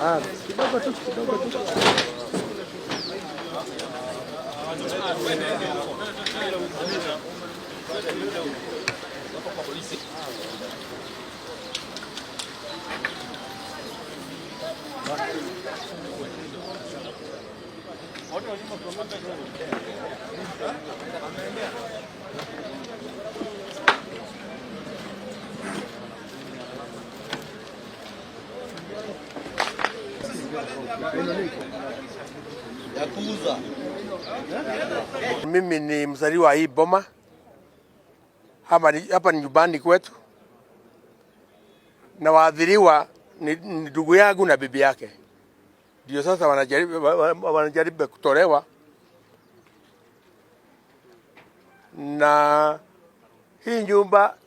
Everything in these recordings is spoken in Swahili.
Ah, kidogo tu, kidogo tu. Ya kuuza. Mimi ni mzaliwa hii boma hapa ni nyumbani kwetu, na waathiriwa ni ndugu yangu na bibi yake, ndio sasa wanajaribu kutolewa na hii nyumba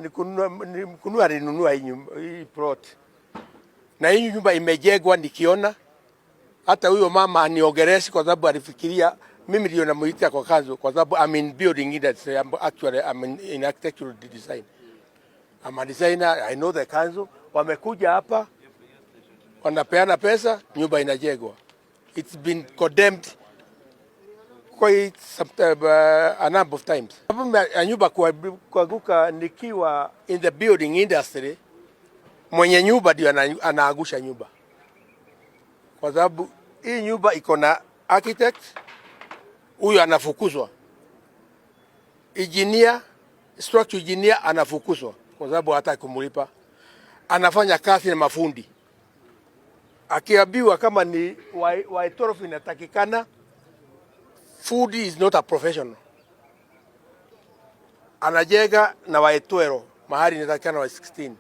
ni kununua, alinunua hii nyumba, hii plot, na hii nyumba imejengwa nikiona hata huyo mama aniongeleshe kwa sababu alifikiria mimi ndio namuita kwa kazi, kwa sababu I'm in building industry. Actually I'm in architectural design. I'm a designer, I know the council. Wamekuja hapa wanapeana pesa, nyumba inajengwa. It's been condemned quite some time, a number of times. Ya nyumba kuanguka nikiwa in the building industry, mwenye nyumba ndio anaangusha nyumba, kwa sababu hii nyumba iko na architect, huyu anafukuzwa, engineer, structural engineer anafukuzwa kwa sababu hataki kumlipa. Anafanya kazi na mafundi, akiambiwa kama ni Y12 inatakikana, fundi is not a professional, anajenga na Y12 mahali inatakikana Y16.